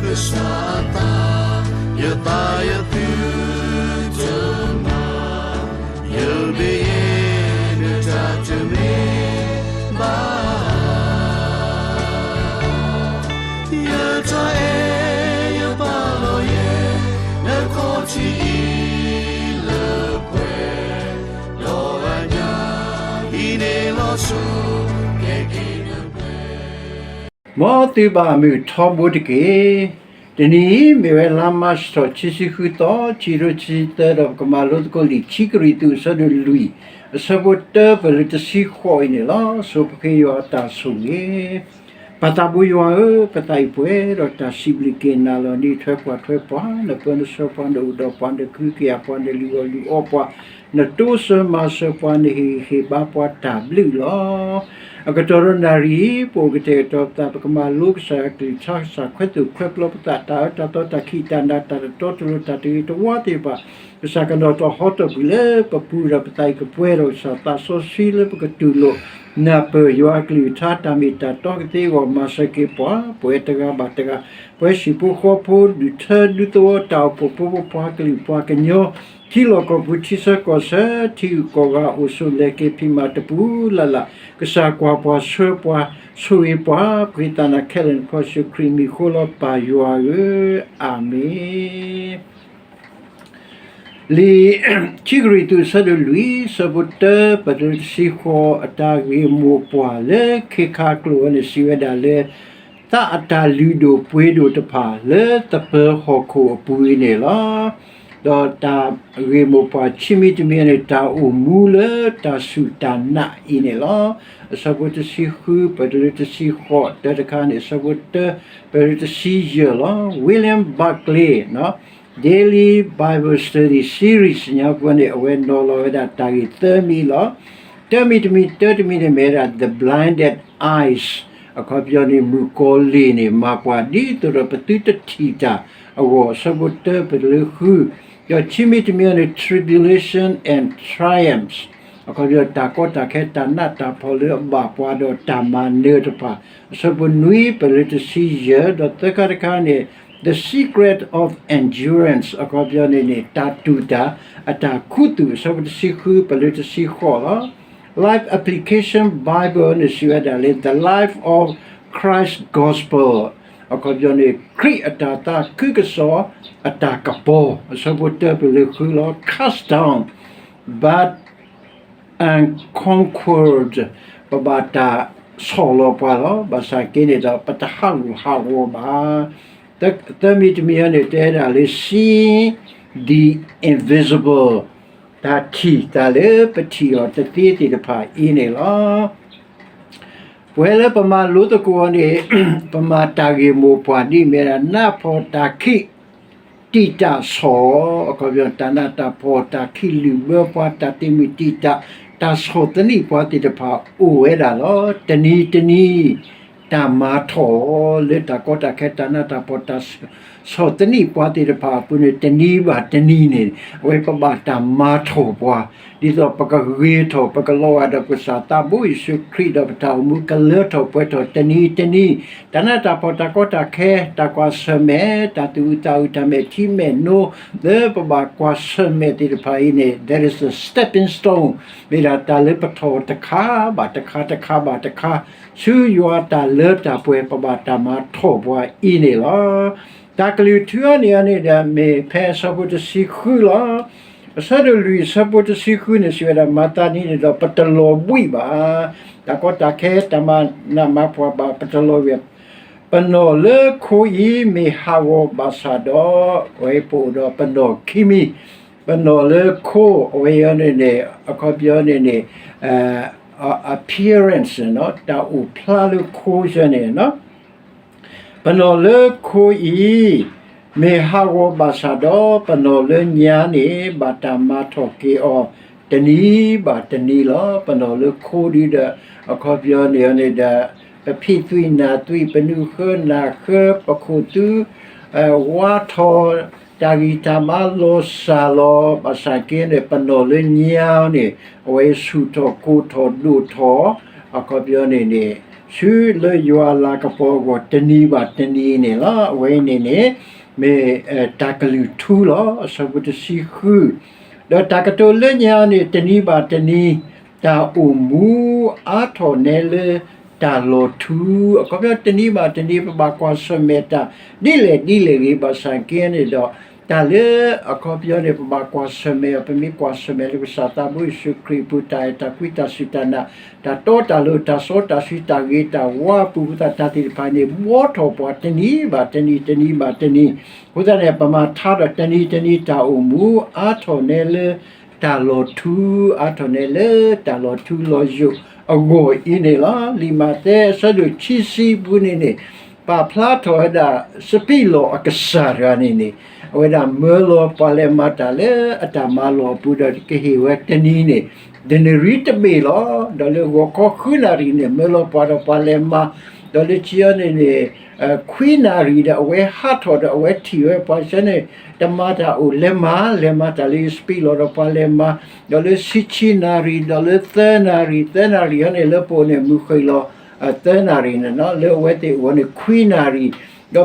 ကစၢ်အသး, ယသးယသုတမၤ, ယမ့ၢ်ယဲ နတၢ်တမ့ၢ်ဘၣ်. ယတၢ်အဲၣ်ယပာ်လီၤယဲ နခီၣ်ထံးအံၤလၢပှဲၤ, ဒီးအညၣ်အံၤန့ၣ်လီၤစိၤ ကဲက့ၤနပှဲၤ မ်သုဘၣ်မုာ်ထီဘိတက့ၢ်. တနံၤအံၤမ့ၢ်ဝဲလါမၢ်ၡးထီၣ် ခံဆံဃုသီ, ခံကထိခံဆံသၢ ဒီးပကမၤလိသကိးလံာ်ခံကရံၣ်သူး အဆၢဒိၣ်လွံၢ်, အဆၢဖိတၢ ပၢၢ်လၢတဆံဃိးအံၤန့ၣ်လီၤ. ဆိပဃ့ယွၤအတၢ်ဆိၣ်ဂ့ၤ. ပၢ်သးဘိယွၤဧၢ, ပသးအံၤပှဲၤဒီးတၢ်စံးဘျုးက့ၤနၤလီၤ. နအံးထွဲကွၢ်ထွဲပှၤ, နပၢနဆှၢပှၤ, နအိၣ်ဒီးပှၤ, နကဟုကယာ်ပှၤ, နလုၢ်အီၣ်လုၢ်အီပှၤ, နတိစၢၤမၤစၢၤပှၤ, နဟ့ၣ်ဂံၢ်ဟ့ၣ်ဘါပှၤတၢ်ဘျုးလီၤ. အကတီၢ်ဒီးနၣ်ရံၣ်အံၤ ပအိၣ်ကတဲာ်ကတီၤပသး ပကမၤလိကစၢ်ယွၤကလုၢ်ကထါ, ကစၢ်ခွဲးသူၣ်ခွဲးပျီပသး, တၢ်အၢတၢ်သီ တၢ်ခံးတၢ်နၤ တၢ်တတီတလိၤ တၢ်တဂ့ၤတဝါသ့ၣ်တဖၣ်, ကစၢ်ကနီၤထီၣ်ဟီထီၣ်ကွံာ်လၢပပူၤဒီး ပသးအံၤကပှဲၤဒီး ကစၢ်သးစီဆှံလၢပကတူၢ်လိာ်နၢ်ပၢၢ်ယွၤအကလုၢ်ကထါ တၢ်မ့ၢ်တၢ်တီကသ့အဂီၢ် မၤစၢၤက့ၤပှၤ, ပဝဲတဂၤဘၣ်တဂၤ, ပဝဲဟံၣ်ဖိဃီဖိ, ဒူၣ်ထၢဒူသဝီ, တၢ်အိၣ်ဖှိၣ်ဖိ ပပှၤကလုာ်ပှၤကညီ ထံလီၢ်ကီၢ်ပူၤ ထံဆၢကီၢ်ဆၢ, ထံဂုၤကီၢ်ဂၤ အိၣ်ဆိးလဲၤက့ၤဖံးမၤတပူၤလၢ်လၢ်, ကစၢ်ကွၢ်ပှၤဆှၢပှၤ, ဆိၣ်ဂ့ၤပှၤ, ပဃ့သးနၤခဲလၢာ် နဖိယ့ၣ်ၡူးခရံာ်အမံၤအဃိလီၤ. ပၢ်ယွၤဧၢ, အၤမ့ၣ်. လံာ်ခံကရံၣ်သူး အဆၢဒိၣ်လွံၢ်, အဆၢဖိတၢ ပၢၢ်လၢတဆံဃိး, အတၢ်ဂ့ၢ်မိၢ်ပှၢ်လၢခ့ခါကျိာ်ဝဲန့ၣ် စံးဝဲဒၣ်လၢ သးအတၢ်လုၢ်ဒိၣ်ပှ့ၤဒိၣ်တဖၣ် လၢသပၢၤဟီၣ်ခိၣ်အပူၤအံၤန့ၣ်လီၤ. ဒီးတၢ်ဂ့ၢ်မိၢ်ပှၢ်ခံမံၤတမံၤန့ၣ် တၢ်အိၣ်မူလၢတၢ်စူၢ်တၢ်နာ်အံၤန့ၣ်လီၤ. အဆၢဖိတဆံဃု ပၢၢ်လၢတဆံဃိး, တၢတခါန့ၣ် အဆၢဖိတၢ ပၢၢ်လၢတဆံယဲၢ်လီၤ. William Barclay Daily Bible Study Series ညါပှၤန့ၣ် အဝဲနီၤလီၤဝဲဒၣ်တၢ်ဂ့ၢ်သၢမံၤလီၤ. တၢမံၤတမံၤ, တၢတမံၤန့ၣ်မ့ၢ်ဝဲဒၣ် The Blinded Eyes, အခီပညီန့ၣ် မုၣ်ကီၤလံၢ်န့ၣ် မၤပှၤဒ်သိးဒီးပသုတထံၣ်တၢ်အဂီၢ်, အဆၢဖိတၢ ပၢၢ်လၢဃု, ဒီးခံမံၤတမံၤန့ၣ် Tribulation and Triumphs, အခီပညီ တၢ်ကီတၢ်ခဲ တၢ်နးတၢ်ဖှီၣ်လၢအဘၣ်ပှၤဒီးတၢ်မၤနၢၤတဖၣ်, အဆၢဖိနွံ ပၢၢ်လၢတဆံယဲၢ်, ဒီးသၢခါတခါန့ၣ် The Secret of Endurance, အခီပညီန့ၣ်န့ၣ် တၢ်တူၢ်တၢ် အတၢ်ခူသူၣ်, အဆၢဖိတဆံဃု ပၢၢ်လၢတဆံဃိးလီၤ. Life Application Bible န့ၣ် စံးဝဲဒၣ်လၢ The Life of Christ Gospel, အခီပညီန့ၣ် ခရံာ်အတၢ်သးခုကစီၣ်အတၢ်ကပီၤ, အဆၢဖိတၢ ပၢၢ်လၢဃုလီၤ. Cast Down, but Unconquered, ပဘၣ်တၢ်ဆီၣ်လီၤပှၤလီၤ. ဘၣ်ဆၣ်က့န့ၣ်ဒီး ပတဟးဂူာ်ဟးဂီၤဘၣ်. သၢမံၤတမံၤအံၤန့ၣ် တဲဒၣ်လၢ Seeing the Invisible, တၢ်ထံၣ်တၢ်လၢပထံၣ်အီၤတသ့သ့ၣ်တဖၣ်အံၤန့ၣ်လီၤ. ပဝဲလၢပမၤလိသကိးအီၤန့ၣ် ပမၤတၢ်ဂ့ၢ်မိၢ်ပှၢ်ဒ်အမ့ၢ်ဒၣ် နးဖှီၣ်တၢ်ခံး တံာ်တာ်ဆီၣ်, အခီပညီ တၢ်နးတၢ်ဖှီၣ် တၢ်ခံးလုၢ်ဘၢပှၤ တၢ်တ့မုာ်တံာ်တာ် တၢ်ဆီၣ်သနံးပှၤသ့ၣ်တဖၣ်အိၣ်ဝဲဒၣ်လီၤ. တနံၤတနံၤ တၢ်မၤထီၣ်လၢတၢ်ကီတၢ်ခဲ တၢ်နးတၢ်ဖှီၣ် တၢ်ဆီၣ်သနံးပှၤသ့ၣ်တဖၣ်အပူၤန့ၣ် တနံၤဘၣ်တနံၤန့ၣ် အဝဲပဘၣ်တၢ်မၤထီၣ်ပှၤ ဒ်သိးပကဂ့ၤထီၣ် ပကလီၤဂာ်ဒီးကစၢ်သးဘိယ့ၣ်ၡူးခရံာ် ဒီးပတၢ်အိၣ်မူကလၢထီၣ်ပှဲၤထီၣ်တနံၤတနံၤ, တၢ်နးတၢ်ဖှီၣ် တၢ်ကီတၢ်ခဲ တၢ်ကွၢ်ဆၢၣ်မဲာ် တၢ်သူၣ်အုးသးအုး တၢ်မဲာ်ထံမဲာ်နိ လၢပဘၣ်ကွၢ်ဆၢၣ်မဲာ်သ့ၣ်တဖၣ်အံၤန့ၣ် that is the stepping stone, မ့ၢ်ဒၣ်တၢ်လၢပထီၣ်တခါဘၣ်တခါ တခါဘၣ်တခါ ဆူယွၤတၢ်လၢတၢ်ပှဲၤ ပဘၣ်တၢ်မၤထီၣ်ပှၤအံၤန့ၣ်လီၤ. တၢ်ကလုၢ်ထူအံၤန့ၣ်န့ၣ်ဒီး မ့ၢ်ဖဲအဆၢဖိတဆံဃုလီၤ. အဆၢဒိၣ်လွံၢ် အဆၢဖိတဆံဃုန့ၣ် စံးဝဲဒၣ် မၤသးဒ်န့ၣ်ဒီး ပတလီၤဘှံးဘၣ်. တၢ်ကီတၢ်ခဲ တၢ်မၤနးမၤဖှီၣ်ဘၣ် ပတလီၤဘှံး, ပနီၢ်လၢခိအံၤ မ့ၢ်ဟးဂီၤဘၣ်ဆၣ်ဒီး အဝဲပအိၣ်ဒီးပနီၢ်ခံမံၤ, ပနီၢ်လၢခိ အဝဲအံၤန့ၣ်န့ၣ် အခီပညီန့ၣ်န့ၣ် appearance န့ၣ် တၢ်အိၣ်ဖျါလၢခိဆၢန့ၣ် ပနီၢ်လၢခိအံၤ မ့ၢ်ဟးဂီၤဘၣ်ဆၣ်ဒီး ပနီၢ်လၢညါန့ၣ် ဘၣ်တၢ်မၤထီၣ်က့ၤအီၤ တနံၤဘၣ်တနံၤလီၤ. ပနီၢ်လၢခိဒုဒီး အခီပညီန့ၣ်န့ၣ်ဒီး ပဖံးသွံၣ်နၢ်သွံၣ် ပနုာ်ဃၢနၢ်ဃၢ ပခိၣ်သူ ဝါထီၣ် တၢ်ဂံၢ်တၢ်ဘါလီၤစၢ်လီၤ. ဘၣ်ဆၣ်က့န့ၣ် ပနီၢ်လၢညါန့ၣ် အဝဲဆူၣ်ထီၣ်ကိၢ်ထီၣ်ဒိၣ်ထီၣ် အခီပညီန့ၣ်န့ၣ် ဆူလၢယွၤအလၤကပီၤအဂီၢ် တနံၤဘၣ်တနံၤန့ၣ်လီၤ. အဝဲအံၤန့ၣ်န့ၣ် မ့ၢ်တၢ်ကလုၢ်ထူလီၤ. အဆၢဖိတဆံဃု ဒီးတၢ်ကတိၤလၢညါန့ၣ် တနံၤဘၣ်တနံၤ တၢ်အိၣ်မူအါထီၣ်နဲလၢတၢ်လီၤထူ, အခီပညီ တနံၤဘၣ်တနံၤ ပဘၣ်ကွၢ်ဆၢၣ်မဲာ်တၢ် ဒ်လဲၣ်ဒ်လဲၣ်ဂ့ၤ ဘၣ်ဆၣ်က့န့ၣ်ဒီး တၢ်လၢအခီပညီန့ၣ် ပဘၣ်ကွၢ်ဆၢၣ်မဲာ်အီၤ, ပမ့ၢ်ကွၢ်ဆၢၣ်မဲာ်လၢကစၢ်သးဘိယ့ၣ်ၡူးခရံာ်အပူၤ တၢ်အဲၣ်တၢ်ကွံ တၢ်စူၢ်တၢ်နာ် တၢ်တီတၢ်လိၤ တၢ်စီတၢ်ဆှံ တၢ်ဂ့ၤတၢ်ဝါအပူၤ အဃိသတး တၢ်သ့ၣ်တဖၣ်န့ၣ် ဘှီထီၣ်ပှၤတနံၤဘၣ်တနံၤ တနံၤဘၣ်တနံၤ, အဃိသတးန့ၣ် ပမၤထါဒီးတနံၤတနံၤ တၢ်အိၣ်မူအါထီၣ်နဲလၢတၢ်လီၤထူ, အါထီၣ်နဲလၢတၢ်လီၤထူလီၤယိာ်အဂီၢ်အံၤန့ၣ်လီၤ. လံာ်မးသဲအဆၢဒိၣ်ခံဆံပူၤန့ၣ်န့ၣ် ပာ်ဖျါထီၣ်ဝဲဒၣ် စပံးလီၢ်အကစၢ်တဂၤန့ၣ်န့ၣ် အဝဲဒၣ်မၢလီၤပှၤလဲၤမၤတၢ်လၢအတၢ်မၤလီၢ်အပူၤဒီး ကဟ့ၣ်ဝဲတနံၤန့ၣ် ဒနရံတဘ့ၣ်လီၤ. ဒီးလၢဂီၤခီဃုနၣ်ရံၣ်န့ၣ် မၢလီၤပှၤဒီးပှၤလဲၤမၤ, ဒီးလၢခံအံၤန့ၣ်န့ၣ် ခွံနၣ်ရံၣ်ဒီး အဝဲဟးထီၣ်ဒီး အဝဲထံၣ်ဝဲပှၤဆၢန့ၣ် တမၤတၢ်အိၣ် လဲၤမၤ, လဲၤမၤတၢ်လၢယစပံးလီၢ်ဒီးပှၤလဲၤမၤ, ဒီးလၢဆံခံနၣ်ရံၣ်, ဒီးလၢသၢနၣ်ရံၣ်, သၢနၣ်ရံၣ်ဟီန့ၣ် လၢပအိၣ်န့ၣ် မုၢ်ဃ့ၢ်လီၤ သၢနၣ်ရံၣ်န့ၣ်လီၤ. လၢအဝဲသ့ၣ်အဂီၢ်န့ၣ် ခွံနၣ်ရံၣ်, ဒီး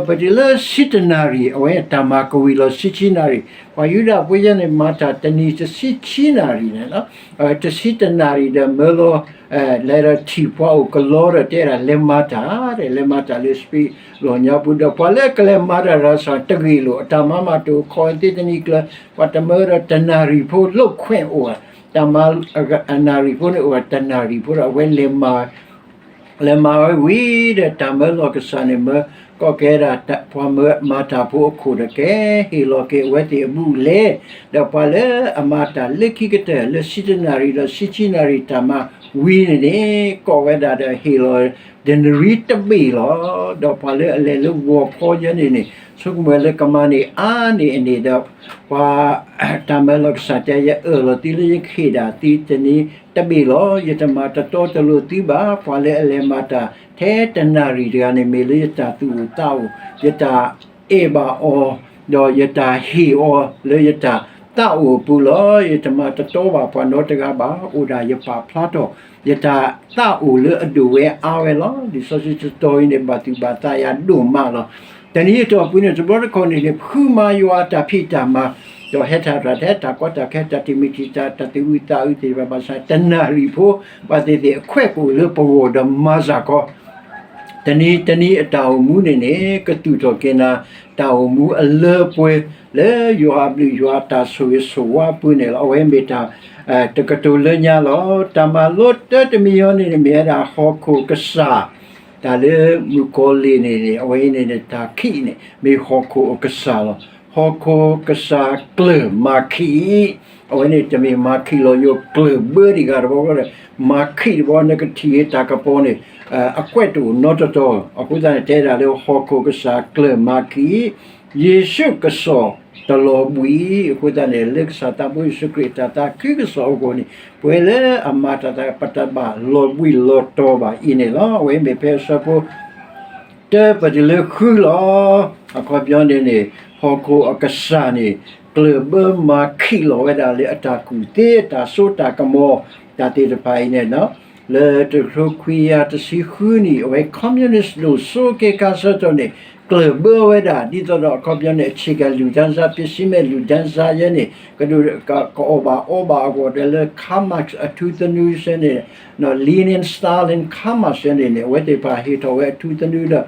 ပတုၤလၢဆံတနၣ်ရံၣ် အဝဲတၢ်မၤကဝံၤလီၤ ဆံခံနၣ်ရံၣ်, ပှၤယူဒၤဖိယဲန့ၣ် မၤတၢ်တနံၤတဆံခံနၣ်ရံၣ်န့ၣ်လီၤ. တဆံတနၣ်ရံၣ်ဒီးမၢလီၤ လဲၤဒီးထံၣ်ပှၤအိၣ်ကလီဒီး တဲဒၣ်လဲၤမၤတၢ်, လဲၤမၤတၢ်လၢစပံးလီၢ်ညါပူၤဒီး ပှၤလၢအကလဲၤမၤတၢ်တဂၤစ့ၢ်တဂ့ၤလိာ်, အတၢ်မၤမးတအိၣ် ခီၣ်သ့တနံၤကျၢၤ, ပှၤတမၢဒီးတနၣ်ရံၣ်ဖိ လုပ်ခွင့် အိၣ်ဧါ, တၢ်မၤအနၣ်ရံၣ်ဖိန့ၣ်အိၣ်ဧါ, တနၣ်ရံၣ်ဖိဒီး အဝဲလဲၤမၤ လဲၤမၤဝဲဝံၤဒီး တၢ်မၢလီၤကစၢ်န့ၣ် မၢကိးကဲဒၣ် ပှၤမၢမၤတၢ်ဖိအခိၣ်ဒီး ကဟ့ၣ်လီၤက့ၤအဝဲသ့ၣ်အဘူးအလဲ, ဒီးပှၤလၢအမၤတၢ်လၢခံကတၢၢ် လၢဆံတနၣ်ရံၣ်ဒီးဆံခံနၣ်ရံၣ်တၢ်မၤဝံၤန့ၣ်န့ၣ် ကိးဝဲဒၣ်ဒီးဟ့ၣ်လီၤ ဒနရံတဘ့ၣ်လီၤ. ဒီးပှၤလၢအလဲၤလၢဂီၤခီယဲန့ၣ်န့ၣ် ဆိကမိၣ်လၢကမၤန့ၢ်အါန့ၢ်အန့ၣ်ဒီး ပှၤ တၢ်မၢလီၤကစၢ်တဲ ယအၢၣ်လီၤသုလၢယကဟ့ၣ်ဒၣ်သုတနံၤတဘ့ၣ်လီၤ. ယတမၤတတီတလိၤသုဘၣ်. ပှၤလၢအလဲၤမၤတၢ်ထဲတနၣ်ရံၣ်တဂၤန့ၣ် မ့ၢ်လၢယတၢ်သူၣ်အိၣ်သးအိၣ်, ယတၢ်အဲၣ်ဘၣ်အီၤ, ဒီးယတၢ်ဟ့ၣ်အီၤလၢယတၢ်သးအိၣ်အပူၤလီၤ. ယတမၤတတီဘၣ်ပှၤနီတဂၤဘၣ်, အိၣ်ဒၣ်ယပာ်ဖျါထီၣ် ယတၢ်သးအိၣ်လၢအဒိၣ်ဝဲအါဝဲလီၤ. လံာ်စီဆှံတတီၤအံၤန့ၣ် ဘၣ်သူၣ်ဘၣ်သးယၤဒိၣ်မးလီၤ. တနံၤအတီၢ်ပူၤန့ၣ် တဘျီတခီၣ်န့ၣ်န့ၣ် ပဃုမၤယွၤအတၢ်ဖံးတၢ်မၤ, ဒီးဟဲထီၣ်တၢ်ထဲ တၢ်ကီတၢ်ခဲ တၢ်တမံၤတံာ်တာ် တၢ်သူၣ်အုးသးအုးသ့ၣ်တဖၣ်ဘၣ်ဆၣ် တနၣ်ရံၣ်ဖိ ပှၤသ့ၣ်သ့ၣ်အခွဲးကအိၣ်လၢပဂီၢ်ဒီးမၤစၢၤကီး တနံၤတနံၤအတၢ်အိၣ်မူန့ၣ်န့ၣ် ကသူၣ်ထီၣ်က့ၤနၤ တၢ်အိၣ်မူအလၢပှဲၤ လၢယွၤအဘျုးယွၤအတၢ်ဆိၣ်ဂ့ၤဆိၣ်ဝါအပူၤန့ၣ်လီၤ. အဝဲမ့ၢ်တၢ် တကတိၤလၢညါလီၤ. တၢ်မၤလိတၢတမံၤအံၤန့ၣ် မ့ၢ်ဝဲဒၣ်ဟီၣ်ခိၣ်ကစၢ် တၢ်လၢမုၣ်ကီၤလံၢ်န့ၣ်န့ၣ် အဝဲအံၤန့ၣ်န့ၣ် တၢ်ခံးန့ၣ် မ့ၢ်ဟီၣ်ခိၣ်အကစၢ်လီၤ. ဟီၣ်ခိၣ်ကစၢ်ကျၢၢ်မၤခံးအံၤ, အဝဲန့ၣ်တမ့ၢ်မၤခံးလီၤယိာ်ကျၢၢ်ဘၢတဂၤတဘျီဃီဒီး မၤခံးတဘျီ နကထံၣ်ဂ့ၤတၢ်ကပီၤန့ၣ် အကွဲးတအိၣ်နီတတီၤ. အဃိသတးန့ၣ် တဲဒၣ်လၢဟီၣ်ခိၣ်ကစၢ်ကျၢၢ်မၤခံးအံၤ, ယ့ၣ်ၡူးကစီၣ်တလီၤဘှံးအံၤ, အဃိသတးန့ၣ် လၢကစၢ်သးဘိယ့ၣ်ၡူးခရံာ်အတၢ်သးခုကစီၣ်အဂီၢ်န့ၣ် ပဝဲလၢအမၤတၢ်သ့ၣ်တဖၣ် ပတဘၣ်လီၤဘှံးလီၤတီၤဘၣ်အံၤန့ၣ်လီၤ. အဝဲမ့ၢ်ဖဲအဆၢဖိ တၢပတုၤလၢဃုလီၤ. အခီပညီန့ၣ်န့ၣ် ဟီၣ်ခိၣ်အကစၢ်န့ၣ် ကျၢၢ်ဘၢမၤခံးလီၤဝဲဒၣ်လၢအတၢ်ကူၣ်သ့ အတၢ်စိတၢ်ကမီၤ တၢ်သ့ၣ်တဖၣ်အံၤန့ၣ် လၢတကထိခွံကယၤတဆံဃုနံၣ် အဝဲ communist ဒိၣ်စိက့ၤခါဆၢကတီၢ်န့ၣ် ကျၢၢ်ဘၢဝဲဒၣ် ဒ်သိးဒီးအခီပညီန့ၣ် အဆ့ကၤလူၢ်တၢ်စၢ် ပျ့စံမဲာ်လူၢ်တၢ်စၢ်ယဲန့ၣ် ကဒိၣ် ကအီၣ်ဘၣ်အီဘၣ်အဂီၢ်ဒီးလၢ Karl Marx အထူသနူဆၢန့ၣ် Lenin Stalin Karl Marx ဆၢန့ၣ်န့ၣ် အဝဲသ့ၣ်တဖၣ်ဟ့ၣ်ထီၣ်ဝဲအထူသနူဒီး တၢ်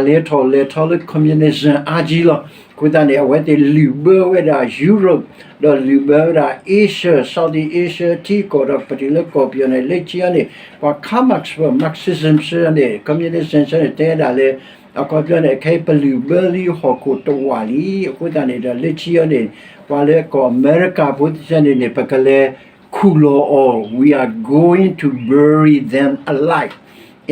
လဲၤထီၣ်လဲၤထီလၢ communism အါကံလီၤ. အဃိသတးန့ၣ် အဝဲသ့ၣ်လုၢ်ဘၢဝဲဒၣ် Europe ဒီးလုၢ်ဘၢဝဲဒၣ် Asia, Southeast Asia ထံကီၢ်ဒီးပတုၤလၢကီၢ်ပယီၤန့ၣ် လၢခံအံၤန့ၣ် ပှၤ Karl Marx ပှၤ Marxism ဆၢန့ၣ် communism ဆၢန့ၣ် တဲဒၣ်လၢ အခီပညီန့ၣ် အခဲအံၤပလုၢ်ဘၢလံဟီၣ်ခိၣ်တဝာ်လံ. အဃိသတးန့ၣ်ဒီး လၢခံအံၤန့ၣ် ပှၤလၢကီၢ်အမဲရကၤဖိသ့ၣ်န့ၣ်န့ၣ် ပကလဲၤခူၣ်လီၤအီၤ we are going to bury them alive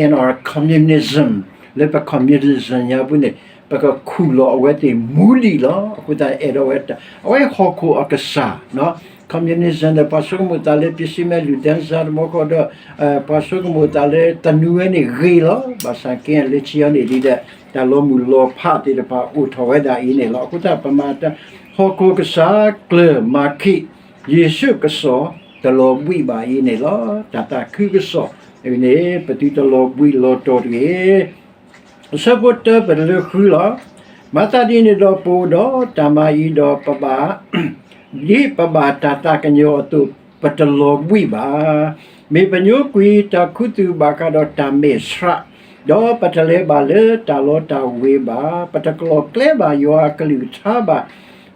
in our communism လၢပ communism ညါပူၤန့ၣ် ပကခူၣ်လီၤအဝဲသ့ၣ်မူလံလီၤ. အဃိသတးအဲၣ်ဒိးဝဲ အဝဲဟီၣ်ခိၣ်အကစၢ် communism ဒီးပှၤဆိကမိၣ်သးလၢ ပျ့စံမဲာ်လူၢ်တၢ်စၢ်တဘျီဃီဒီး ပှၤဆိကမိၣ်သးလၢသနူဝဲန့ၣ်ဂ့ၤလီၤ. ဘၣ်ဆၣ်က့လၢခံအံၤန့ၣ် ဒ်ဒီး တၢ်လီၤမုၢ်လီၤဖးသ့ၣ်တဖၣ်အိၣ်ထီၣ်ဝဲဒၣ်အံၤန့ၣ်လီၤ. အဃိသတးပမၤတၢ် ဟီၣ်ခိၣ်ကစၢ်ကျၢၢ်မၤခံး, ယ့ၣ်ၡူးကစီၣ်တလီၤဘှံးဘၣ်အံၤန့ၣ်လီၤ. တၢ်သးခုကစီၣ် န့ၣ် ပသုတလီၤဘှံးလီၤတီၤတဂ့ၤ. အဆၢဖိတၢပတလၢဃုလီၤ. မၤသးဒ်န့ၣ်ဒီး ပအိၣ်ဒီးတၢ်မၤအံၤဒီး ပဘၣ် ဒ်ပဘၣ်တၢ်သးကညီၤအသိး ပတလီၤဘှံးဘၣ်. မ့ၢ်ပညိကွံာ်တၢ်ခူသူၣ်ဘၣ်ဃးဒီးတၢ်မဲာ်ဆှး, ဒီးပတလဲၤဘၣ်လၢတၢ်လီတၢ်ဝ့ၤဘၣ်, ပတကျီၣ်ကျဲဘၣ်ယွၤအကလုၢ်ကထါဘၣ်.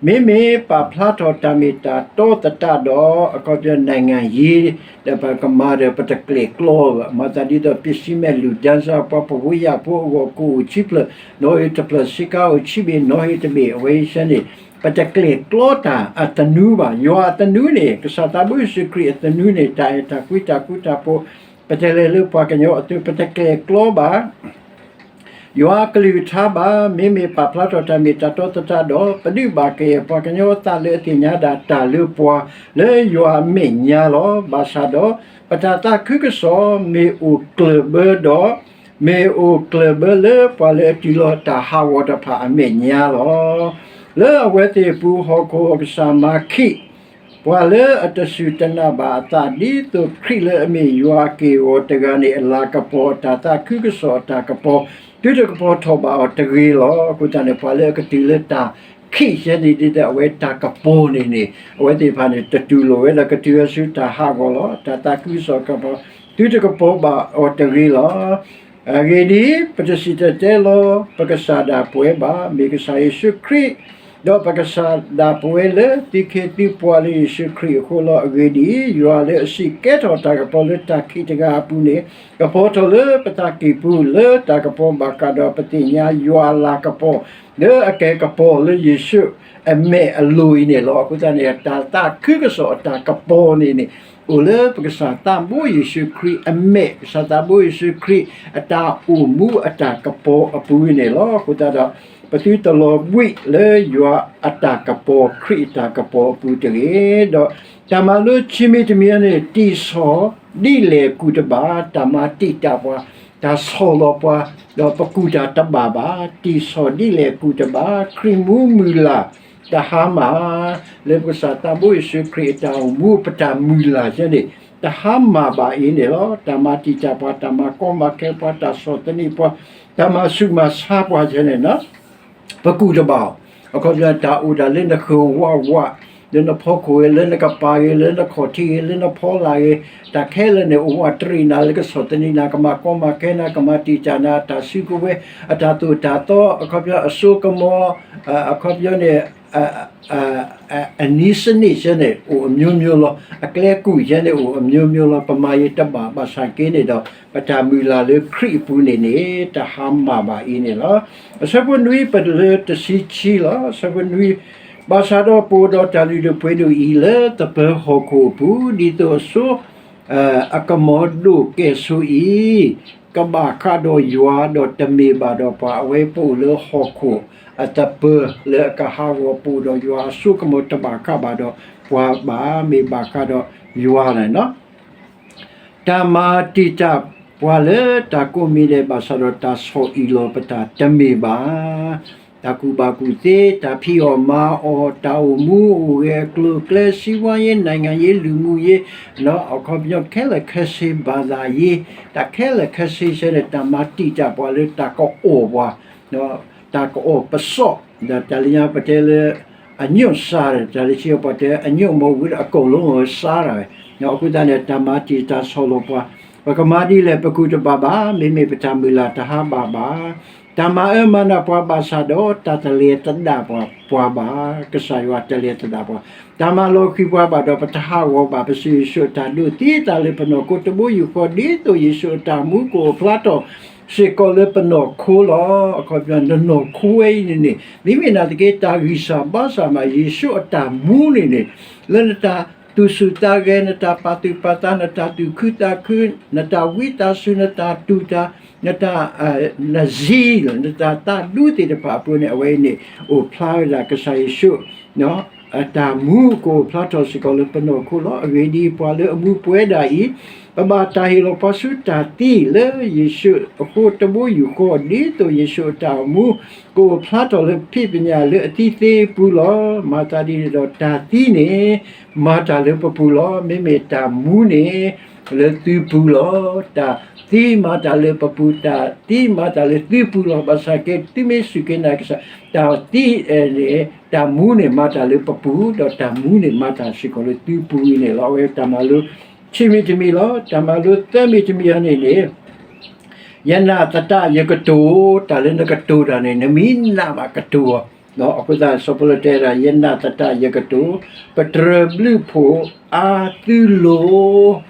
မ့မ့ၢ်ပာ်ဖျါထီၣ်တၢ်မ့ၢ်တၢ်တီသတးဒီး အခီပညီ နိုင်ငံရေး ဒီးပကမၤဒီး ပတကျဲၤကျီဘၣ်. မၤသးဒ်သိး ပ့စံမဲာ်လူၢ် ဒၢစၢ် ပှၤပဝ့ယၢ်ဖိအဂီၢ် ကအိၣ်ဆံဖျၢၣ်, နီၣ်ဂံၢ်တဖျၢၣ် ဆ့ကၤအိၣ်ဆံဘ့ၣ် နီၣ်ဂံၢ်တဘ့ၣ် အဝဲအံၤန့ၣ် ပတကျဲၤကျီတၢ်အသနူဘၣ်. ယွၤအသနူန့ၣ် ကစၢ်သးဘိယ့ၣ်ၡူးခရံာ်အသနူန့ၣ် တၢ်အဲၣ်တၢ်ကွံတၢ်ဃူတၢ်ဖိး, ပတလဲၤလၢပှၤကညီအသိး ပတကျဲၤကျီဘၣ် ယွၤအကလုၢ်ကထါဘၣ်. မ့မ့ၢ်ပာ်ဖျါထီၣ်တၢ်မ့ၢ်တၢ်တီသတးဒီး ပဒုးဘၣ်ကယဲၢ်ပှၤကညီအသးလၢအသ့ၣ်ညါဒၣ်တၢ်လၢပှၤလၢယွၤအမဲာ်ညါလီၤ. ဘၣ်ဆၣ်ဒီး ပတၢ်သးခုကစီၣ်မ့ၢ်အိၣ်ကျၢၢ်ဘၢဒီး မ့ၢ်အိၣ်ကျၢၢ်ဘၢလၢပှၤလၢအတုၤလီၤတၢ်ဟးဂီၤတဖၣ်အမဲာ်ညါလီၤ. လၢအဝဲသ့ၣ်အပူၤ ဟီၣ်ခိၣ်အကစၢ်မၤခံး ပှၤလၢအတစူၢ်တနာ်ဘၣ်အသး ဒ်သိးခရံာ်လၢအမ့ၢ်ယွၤအက့ၢ်အဂီၤတဂၤန့ၣ် အလၤကပီၤအတၢ်သးခုကစီၣ်အတၢ်ကပီၤ သုတကပီၤထီၣ်ဘၣ်အီၤတဂ့ၤလီၤ. အဃိသတးန့ၣ် ပှၤလၢအကတုၤလၢတၢ်ခံးယဲန့ၣ် ဒ်သိးအဝဲတၢ်ကပီၤန့ၣ်န့ၣ် အဝဲသ့ၣ်တဖၣ်န့ၣ် တတူၢ်လိာ်ဝဲဒီးကတုၤဆူတၢ်ဟးဂီၤလီၤ. တၢ်သးခုကစီၣ်ကပီၤ သုတကပီၤဘၣ်အီၤတဂ့ၤလီၤ. အဂ့ၢ်ဒ်အံၤ, ပတစံၣ်တဲၤတဲလီၤ ပကစၢ်ဒၣ်ပဝဲဘၣ်. မ့ၢ်ကစၢ်ယ့ၣ်ၡူးခရံာ် ဒီးပကစၢ်ဒၣ်ပဝဲလၢသုးခ့သုးပှၢ်လၢယ့ၣ်ၡူးခရံာ်အဃိလီၤ. အဂ့ၢ်ဒ်အံၤ, ယွၤလၢအစံၣ်ကဲထီၣ်တၢ်ကပီၤလၢတၢ်ခံးတဂၤအပူၤန့ၣ် ကပီၤထီၣ်လၢပသးကံၢ်ပူၤ လၢတၢ်ကပီၤဘၣ်ဃးဒီးပသ့ၣ်ညါယွၤအလၤကပီၤ လၢအကဲကပီၤလၢယ့ၣ်ၡူးအမဲာ်အလိၤအံၤန့ၣ်လီၤ. အဃိသတးန့ၣ် တၢ်သးခုကစီၣ်အတၢ်ကပီၤန့ၣ်န့ၣ် အိၣ်လၢပကစၢ်သးဘိယ့ၣ်ၡူးခရံာ်အမဲာ်, ကစၢ်သးဘိယ့ၣ်ၡူးခရံာ်အတၢ်အိၣ်မူအတၢ်ကပီၤအပူၤန့ၣ်လီၤ. အဃိသတးဒီး ပသုတလီၤဘှံးလၢယွၤအတၢ်ကပီၤ ခရံာ်အတၢ်ကပီၤအပူၤတဂ့ၤ. ဒီးတၢ်မၤလိခံမံၤတမံၤန့ၣ် တံၢ်ဆီၣ်ဒ်လဲၣ်ကူၣ်တဘၣ်, တၢ်မၤတံာ်တာ်ပှၤ, တၢ်ဆီၣ်လီၤပှၤ, ဒီးပကူၣ်တၢ်တဘၣ်ဘၣ်, တံၢ်ဆီၣ်ဒ်လဲၣ်ကူၣ်တဘၣ်, ခရံာ်မူမုၢ်လၢ် တဟါမၢ်, လၢပကစၢ်သးဘိယ့ၣ်ၡူးခရံာ်အတၢ်အိၣ်မူ ပတၢ်မုၢ်လၢ်ယဲန့ၣ် တဟါမၢ်ဘၣ်အံၤန့ၣ်လီၤ. တၢ်မၤတံာ်တာ်ပှၤ, တၢ်မၤကီမၤခဲပှၤ, တၢ်ဆီၣ်သနံးပှၤ, တၢ်မၤဆူးမၤဆါပှၤယဲန့ၣ် ပကူၣ်တဘၣ်အီၤ. အခီပညီ တၢ်အိၣ်ဒၣ်လၢနဃၢၤဝးဝး, လၢနဖီခိၣ်ဂ့ၤ, လၢနကပၤဂ့ၤ, လၢနခီၣ်ထံးဂ့ၤ, လၢနဖီလာ်ဂ့ၤ, တၢ်ခဲလၢာ်န့ၣ် အိၣ်ဝးတရံးနၤ, လၢကဆီၣ်သနံးနၤ, ကမၤကီမၤခဲနၤ, ကမၤတံာ်တာ်နၤ, အတၢ်စုကဝဲၤ, အတၢ်သိၣ်တၢ်သီ, အခီပညီ အစိကမီၤ, အခီပညီန့ၣ် အနည်းစနစ်ယဲန့ၣ် အိၣ်အမျိုးမျိုးလီၤ. အကျဲကူၣ်ယဲန့ၣ် အိၣ်အမျိုးမျိုးလီၤ. ပမၤယံာ်တဘၣ် ဘၣ်ဆၣ်က့န့ၣ်ဒီး ပတၢ်မုၢ်လၢ်လၢခရံာ်အပူၤန့ၣ်န့ၣ် တဟါမၢ်ဘၣ်အံၤန့ၣ်လီၤ. အဆၢဖိနွံ ပလၢတဆံခံလီၤ. အဆၢဖိနွံ, ဘၣ်ဆၣ်ဒီးပအိၣ်ဒီးတၢ်လုၢ်ဒိၣ်ပှ့ၤဒိၣ်အံၤ လၢသပၢၤဟီၣ်ခိၣ်အပူၤ, ဒ်သိးအစိ အကမီၤဒိၣ်ကဲၣ်ဆိးအံၤ ကဘၣ်ဃးဒီးယွၤ, ဒီးတမ့ၢ်ဘၣ်ဒီးပှၤ, အဝဲပအိၣ်လၢဟီၣ်ခိၣ်အသပၢၤ လၢအကဟးဂီၤ, ပအိၣ်ဒီးယွၤအစိကမီၤ တဘၣ်ဃးဘၣ်ဒီးပှၤဘၣ်, မ့ၢ်ဘၣ်ဃးဒီးယွၤန့ၣ်လီၤ. တၢ်မၤတံာ်တာ်ပှၤလၢတၢ်ကိးမံၤဒဲး ဘၣ်ဆၣ်ဒီးတၢ်ဆီၣ်အံၣ်လီၤပတၢ်တမ့ၢ်ဘၣ်. တၢ်ကူၣ်ဘၣ်ကူၣ်သ့, တၢ်ဖံးအီၣ်မၤအီၣ်, တၢ်အိၣ်မူအိၣ်ဂဲၤအကျိၤအကျဲ, စီးပွားရေး, နိုင်ငံရေး, လူမှုရေး, အခီပညီခဲလၢာ်ခဲဆ့, ဘာသာရေး, တၢ်ခဲလၢာ်ခဲဆ့ယဲန့ၣ် တၢ်မၤတံာ်တာ်ပှၤလၢတၢ်ကအီၣ်ပှၤ, တၢ်ကအီၣ်ပစီၣ်, ဒီးတၢ်လၢညါပတဲလၢ အညိၣ်စါဒီး တၢ်လၢခံပှၤတဲ အညိၣ်မ့ၢ်ဝံၤဒီး အကိာ်လိမ့ၢ်စါတၢ်ဝဲ. အဃိသတးန့ၣ် တၢ်မၤတံာ်တာ်ဆီၣ်လီၤပှၤ, ပကမၤဒ်လဲၣ်ပကူၣ်တဘၣ်ဘၣ်, မ့မ့ၢ်ပတၢ်မုၢ်လၢ်တဟါဘၣ်ဘၣ်. တၢ်မၤအၢမၤနးပှၤဘၣ်ဆၣ်ဒီး တၢ်တလဲၤသဒၣ်ပှၤဘၣ်, ကစၢ်ယွၤတလဲၤသဒၣ်ပှၤ. တၢ်မၤလီၤဃံၤပှၤဘၣ်ဒီး ပတဟးဂီၤဘၣ်, ပစံးယ့ၣ်ၡူးအတၢ်ဒိးသံအသးလၢပနီၢ်ခိတဘိယူၢ်ဃီ ဒ်သိးယ့ၣ်ၡူးအတၢ်မူကအိၣ်ဖျါထီၣ်စ့ၢ်ကီးလၢပနီၢ်ခိလီၤ. အခီပညီ နနီၢ်ခိဝဲအံၤန့ၣ်န့ၣ် မ့မ့ၢ်နာ်သက့ တၢ်ဂံၢ်စၢ်ဘါစၢ်မး ယ့ၣ်ၡူးအတၢ်မူန့ၣ်န့ၣ် လၢနတၢ်သူၣ်ဆူၣ်သးဂဲၤ, နတၢ်ပာ်သူၣ်ပာ်သး, နတၢ်သူၣ်ခုသးခု, နတၢ်ဝံသးစူၤ, နတၢ်တူၢ်တၢ်, နတၢ်, နzeal, နတၢ်သးဒူသ့ၣ်တဖၣ်အပူၤန့ၣ် အဝဲအံၤန့ၣ် အိၣ်ဖျါဝဲဒၣ်ကစၢ်ယ့ၣ်ၡူး အတၢ်မူကအိၣ်ဖျါထီၣ်စ့ၢ်ကီးလၢပနီၢ်ခိလီၤ. အဂ့ၢ်ဒ်အံၤ, ပှၤလၢအမူပှဲၤဒၣ်အံၤ ပဘၣ်တၢ်ဟ့ၣ်လီၤပှၤဆူတၢ်သံလၢယ့ၣ်ၡူးအဃိ တဘိယူၢ်ဃီ ဒ်သိးယ့ၣ်ၡူးအတၢ်အိၣ်မူ ကအိၣ်ဖျါထီၣ်လၢဖံးပညၣ်လၢအသံသ့အပူၤလီၤ. မၤသးဒ်န့ၣ်ဒီးတၢ်သံန့ၣ် မၤတၢ်လၢပပူၤလီၤ. မ့မ့ၢ်တၢ်မူန့ၣ် လၢသုပူၤလီၤ. တၢ်သံမၤတၢ်လၢပပူၤ, တၢ်သံမၤတၢ်လၢသုပူၤလီၤ. ဘၣ်ဆၣ်က့ သုမ့ၢ်စူၢ်က့ၤနာ်ကစၢ် တၢ်သံန့ၣ် တၢ်မူန့ၣ်မၤတၢ်လၢပပူၤ, ဒီးတၢ်မူန့ၣ်မၤတၢ်စ့ၢ်ကီးလၢသုပူၤအံၤန့ၣ်လီၤ. အဝဲတၢ်မၤလိ ခံမံၤတမံၤလီၤ. တၢ်မၤလိသၢမံၤတမံၤအံၤန့ၣ်န့ၣ် ယနာ်သတးယကတိၤ, တၢ်လၢနကတိၤတၢ်န့ၣ် နမ့ၢ်နာ်ဘၣ်ကတိၤအီၤ. အဃိသတး စီၤပီလူးတဲဒၣ် ယနာ်သတးယကတိၤ, ပတြၢၤဘျုးဖှိၣ်အါသုလိ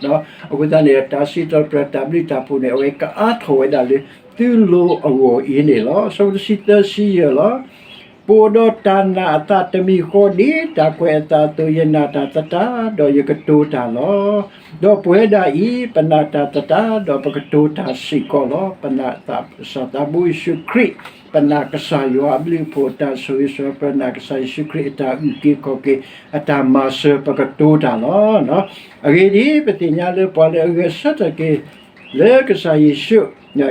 ၤ. အဃိသတးန့ၣ် တၢ်စံးထီၣ်ပတြၢၤတၢ်ဘျုးတၢ်ဖှိၣ်န့ၣ် အဝဲကအါထီၣ်ဝဲဒၣ်လၢသုလိၤအဂီၢ်အံၤန့ၣ်လီၤ. အဆၢဖိတဆံသၢဆံယဲၢ်လီၤ. ပအိၣ်ဒီးတၢ်နာ်အသးတမံၤဃီ ဒ်တၢ်ကွဲးအသးအသိး ယနာ်တၢ်သတး ဒီးယကတိၤတၢ်လီၤ. ဒီးပဝဲဒၣ်အံၤ ပနာ်တၢ်သတး ဒီးပကတိၤတၢ်စ့ၢ်ကီးလီၤ. ပနာ်သး ကစၢ်သးဘိယ့ၣ်ၡူးခရံာ်, ပနာ်ကစၢ်ယွၤအဘျုးအဖှိၣ် တၢ်ဆိၣ်ဂ့ၤဆိၣ်ဝါ ပနာ်ကစၢ်ယ့ၣ်ၡူးခရံာ်အတၢ်အုၣ်က့ၤခီၣ်က့ၤ အတၢ်မၤစၢၤ ပကတိၤတၢ်လီၤ. အဂ့ၢ်ဒ်အံၤ, ပသ့ၣ်ညါလၢပှၤလၢအဂဲၤဆၢထၢၣ်က့ၤ လၢကစၢ်ယ့ၣ်ၡူး,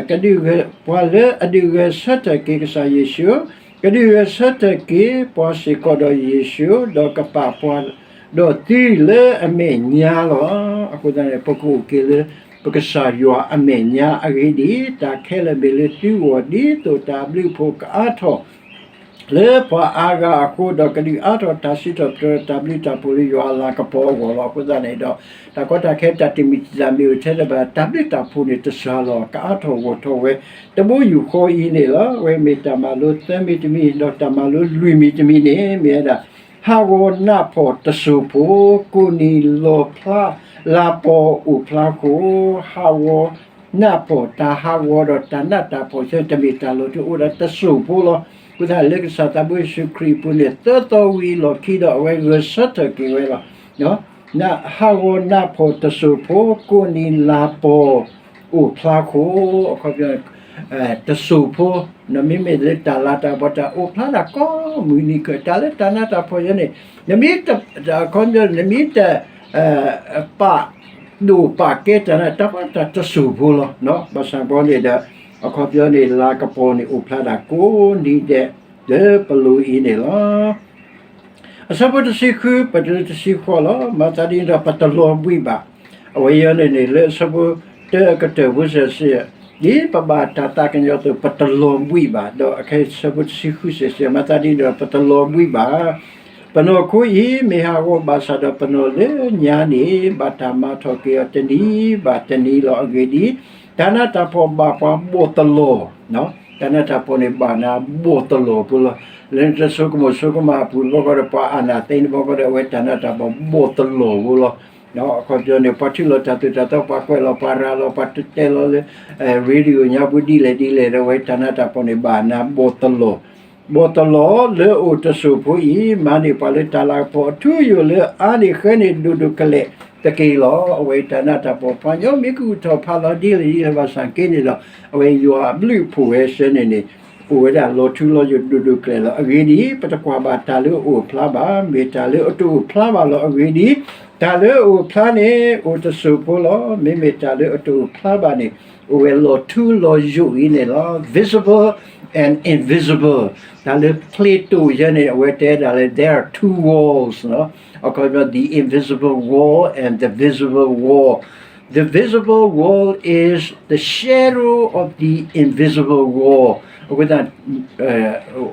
ကဒုးဂဲၤ, ပှၤလၢအဒုးဂဲၤဆၢထၢၣ်က့ၤကစၢ်ယ့ၣ်ၡူး, ကဒုးဂဲၤဆၢထၢၣ်က့ၤပှၤစ့ၢ်ကီးဒီးယ့ၣ်ၡူး, ဒီးကပာ်ပှၤဒီးသုလၢအမဲာ်ညါလီၤ. အဃိသတးန့ၣ် ပကအိၣ်က့ၤလၢ ပကစၢ်ယွၤအမဲာ်ညါအဂ့ၢ်ဒ်အံၤ, တၢ်ခဲလၢာ်မ့ၢ်လၢသုဂီၢ် ဒ်သိးတၢ်ဘျုးအဖှိၣ်ကအါထီၣ် လၢပှၤအါဂၤအဃိ, ဒီးကဒုးအါထီၣ်တၢ်စံးထီၣ်ပတြၢၤတၢ်ဘျုးတၢ်ဖှိၣ်လၢယွၤအလၤကပီၤအဂီၢ်လီၤ. အဃိသတးန့ၣ်ဒီး တၢ်ကီတၢ်ခဲတၢ်တမံၤတမံၤမ့ၢ်အိၣ်ထဲလဲၣ်ဘၣ် တၢ်ဘျုးတၢ်ဖှိၣ်န့ၣ်တစှၤလီၤ ကအါထီၣ်ဂီၢ်ထီၣ်ဝဲ တဘိယူၢ်ဃီအံၤန့ၣ်လီၤ. အဝဲမ့ၢ်တၢ်မၤလိသၢမံၤတမံၤ ဒီးတၢ်မၤလိလွံၢ်မံၤတမံၤန့ၣ် မ့ၢ်ဝဲဒၣ် ဟးဂီၤနးဖှီၣ်တစိၢ်ဖိ, ကိးနံၤလီၤဖျါ လၤပီၤအိၣ်ဖျါဃိ, ဟးဂီၤ နးဖှီၣ် တၢ်ဟးဂီၤဒီးတၢ်နးတၢ်ဖှီၣ်ဆၢ တမ့ၢ်တၢ်လီၤထူ အိၣ်ဒၣ်တစိၢ်ဖိလီၤ. အဃိသတးလၢကစၢ်သးဘိယ့ၣ်ၡူးခရံာ်အပူၤန့ၣ် သၢသီဝံၤအလီၢ်ခံဒီး အဝဲဂဲၤဆၢထၢၣ်က့ၤဝဲလီၤ. ဟးဂီၤနးဖှီၣ်တစိၢ်ဖိ, ကိးနံၤလၤပီၤအိၣ်ဖျါဃိ, အခီပညီ တစိၢ်ဖိ, မ့မ့ၢ်လၢတၢ်လၤတၢ်ကပီၤ တၢ်အိၣ်ဖျါဒၣ်ကိးမုၢ်နံၤကၢၢ် တၢ်လၢတၢ်နးတၢ်ဖှီၣ်ယဲန့ၣ် နမ့ၢ်တ အခီပညီ နမ့ၢ်တ ပာ်ဒိၣ်ပာ်ကဲတၢ်န့ၣ် တၢ်ပှၤတၢ်တစိၢ်ဖိလီၤ. ဘၣ်ဆၣ်ဘီန့ၣ်ဒီး အခီပညီန့ၣ် လၤကပီၤန့ၣ်အိၣ်ဖျါဒၣ်ကိးနံၤဒဲး လၢပလိၤအံၤန့ၣ်လီၤ. အဆၢဖိတဆံဃု ပတုၤလၢတဆံဃိးလီၤ. မၤသးဒ်န့ၣ်ဒီး ပတလီၤဘှံးဘၣ်. အဝဲအံၤန့ၣ်န့ၣ် လၢအဆၢဖိတၢအကတၢၢ်ဖိစဲးစဲး ဒ်ပဘၣ်တၢ်သးကညီၤအသိး ပတလီၤဘှံးဘၣ်. ဒီးအခဲအံၤဆၢဖိတဆံဃုစဲးစဲး မၤသးဒ်န့ၣ်ဒီး ပတလီၤဘှံးဘၣ်. ပနီၢ်ခိအံၤ မ့ၢ်ဟးဂီၤဘၣ်ဆၣ်ဒီး ပနီၢ်လၢညါန့ၣ် ဘၣ်တၢ်မၤထီၣ်က့ၤအီၤတနံၤဘၣ်တနံၤလီၤ. အဂ့ၢ်ဒ်အံၤ, တၢ်နးတၢ်ဖှီၣ်ဘၣ်ပှၤဘီၣ်တလီၤ တၢ်နးတၢ်ဖှီၣ်န့ၣ် ဘၣ်နၤဘီၣ်တလီၤဖိလီၤ. လၢနတဆိကမိၣ်ဆိကမးအပူၤတဘျီဃီဒီး ပှၤအာဏာသိမ်းတဘျီဃီဒီး အဝဲတၢ်နးတၢ်ဖှီၣ်ဘီၣ်တလီၤဖိလီၤ. အခီပညီန့ၣ် ပှၤထုးလီၤတၢ်သိၣ်တၢ်သီ ပှၤကွဲးလီၤ ပှၤရၤလီၤ ပှၤတဲလီၤလၢ radio ညါပူၤဒ်လဲၣ်ဒ်လဲၣ်ဒီး အဝဲတၢ်နးတၢ်ဖှီၣ်န့ၣ် ဘၣ်နၤဘီၣ်တလီၤ ဘီၣ်တလီၤလၢအိၣ်တစိၢ်ဖိအံၤ မၤန့ၢ်ပှၤလၢတၢ်လၤကပီၤအထူအယိာ်လၢအါန့ၢ်ဃဲန့ၢ်ဒိၣ်ဒိၣ်ကလဲာ်တက့ၢ်လီၤ. အဝဲတၢ်နးတၢ်ဖှီၣ် ပှၤကညီမ့ၢ်ကဂုာ်ထီၣ်ဖးလီၤဒ်လဲၣ်ဒ်လဲၣ်ဘၣ်ဆၣ်က့န့ၣ်ဒီး အဝဲယွၤအဘျုးအဖှိၣ်ဝဲဆၢန့ၣ်န့ၣ် အိၣ်ဝဲဒၣ်လီၤထူလီၤယိာ်ဒိၣ်ဒိၣ်ကလဲာ်လီၤ. အဂ့ၢ်ဒ်အံၤ, ပတကွၢ်ဘၣ်တၢ်လၢအအိၣ်အဖျါဘၣ်. မ့ၢ်တၢ်လၢအတအိၣ်ဖျါဘၣ်လီၤ. အဂ့ၢ်ဒ်အံၤ, တၢ်လၢအအိၣ်ဖျါန့ၣ် အိၣ်တစိၢ်ဖိလီၤ. မ့မ့ၢ်တၢ်လၢအတအိၣ်ဖျါဘၣ်န့ၣ် အိၣ်ဝဲလီၤထူလီၤယိာ်အံၤန့ၣ်လီၤ. Visible and invisible တၢ်လၢချ့တိၣ်ယဲန့ၣ် အဝဲတဲဒၣ်လၢ there are two walls လီၤ. အခီပညီ the invisible wall and the visible wall. The visible wall is the shadow of the invisible wall. အဃိသတး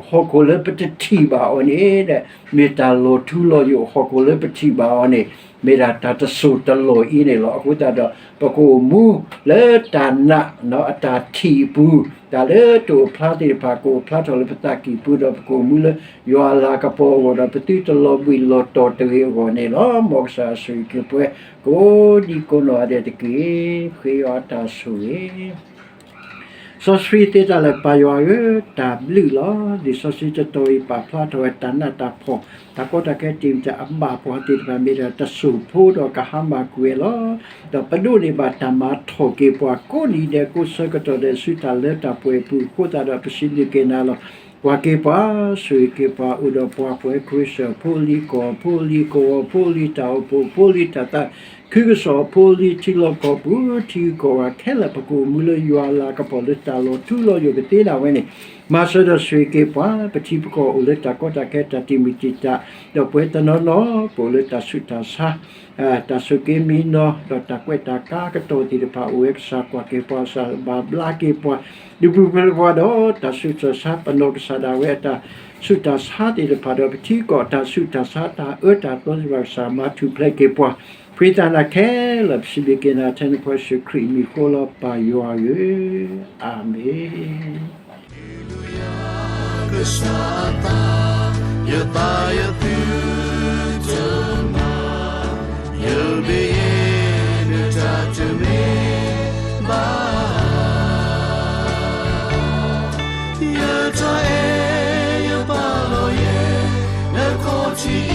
ဟီၣ်ခိၣ်လၢပတထံၣ်ဘၣ်အီၤန့ၣ် မ့ၢ်တၢ်လီၤထူလီၤယိာ် ဟီၣ်ခိၣ်လၢပထံၣ်ဘၣ်အီၤန့ၣ် မ့ၢ်ဒၣ်တၢ်တစိၢ်တလီၢ်အံၤန့ၣ်လီၤ. အဃိသတးဒီး ပကအိၣ်မူလၢတၢ်နာ်အတၢ်ထံၣ်အပူၤ တၢ်လၢတအိၣ်ဖျါသ့ၣ်တဖၣ် ကအိၣ်ဖျါထီၣ်လၢပသးကံၢ်ပူၤဒီး ပကအိၣ်မူလၢယွၤအလၤကပီၤအဂီၢ်ဒီး ပသုတလီၤဘှံးလီၤတီၤတဂ့ၤအဂီၢ်န့ၣ်လီၤ. မ်ကစၢ်ယွၤဆိၣ်ဂ့ၤက့ၤပှၤကိးဒံကိးနီၢ်ဂၤဒဲးတက့ၢ်. ဃ့ယွၤတၢ်ဆိၣ်ဂ့ၤ စီဆှံသ့တၢ်လၢာ် ပၢ်ယွၤဧၢ, တၢ်ဘျုးလီၤ. လံာ်စီဆှံတတီၤအံၤ ပာ်ဖျါထီၣ်ဝဲတၢ်နးတၢ်ဖှီၣ် တၢ်ကီတၢ်ခဲတမံၤမံၤ အဘၣ်ပှၤသ့ၣ်တဖၣ် မ့ၢ်ဒၣ်တစိၢ်ဖိဒီးကဟါမၢ်ကွံာ်ဝဲလီၤ. ဒီးပဒိးန့ၢ်ဘၣ်တၢ်မၤထီၣ်က့ၤပှၤကိးနံၤဒဲး ကိးဆၢကတီၢ်ဒဲး ဆူတၢ်လၢတၢ်ပှဲၤအပူၤ အဃိသတးဒီး ပစံးဘျုးက့ၤနၤလီၤ. ကွၢ်က့ၤပှၤ, ဆိၣ်ဂ့ၤက့ၤပှၤ, အိၣ်ဒီးပှၤ ပဝဲခရံာ်ဖိ ဖိလံၤကီၢ်, ဖိလံၤကဝီၤ, ဖိလံၤတၢ်အိၣ်ဖှိၣ်, ဖိလံၤတၢ်သးခုကစီၣ်, ဖိလံၤထံလီၢ်ကီၢ်ပူၤ, ထံဂုၤကီၢ်ဂၤခဲလၢာ် ပကအိၣ်မူလၢယွၤအလၤကပီၤလၢတၢ်လီၤထူလီၤယိာ်ကသ့ဒၣ်ဝဲန့ၣ်, မၤစၢၤဒီးဆိၣ်ဂ့ၤက့ၤပှၤ, ပထံပကီၢ်အိၣ်လၢတၢ်ကီတၢ်ခဲ တၢ်တံာ်မုၢ်တံာ်တာ်, ဒီးပဝဲတနီၤနီၤ ပအိၣ်လၢတၢ်ဆူးတၢ်ဆါ တၢ်ဆိၣ်က့ၤမံနီၤ ဒီးတၢ်ကွဲးတၢ်ကါကတီၢ်သ့ၣ်တဖၣ်အိၣ်ဝဲ ကစၢ်ကွၢ်က့ၤပှၤ ကစၢ်ဘၣ်ဘျါက့ၤပှၤ, ဒုးပူၤဖျဲးပှၤဒီးတၢ်ဆူးတၢ်ဆါ, ပနီၢ်ကစၢ်ဒၣ်ဝဲအတၢ်ဆူးတၢ်ဆါသ့ၣ်တဖၣ်ဒီး ပထံကီၢ်တၢ်ဆူးတၢ်ဆါ တၢ်အၢတၢ်သီသ့ၣ်တဖၣ် ကစၢ်မၤထူၣ်ဖျဲးက့ၤပှၤ, ဖှံသးနၤခဲလၢာ် ပစံးဘျုးက့ၤနၤ ထဲနဖိယ့ၣ်ၡူးခရံာ်မံၤဃိလီၤ ပၢ်ယွၤဧၢ, အၤမ့ၣ်. Hallelujah, ကစၢ်အသး, ယသးယသုတမၤ, ယမ့ၢ်ယဲ နတၢ်တမ့ၢ်ဘၣ်. ယတၢ်အဲၣ်ယပာ်လီၤယဲ နခီၣ်ထံး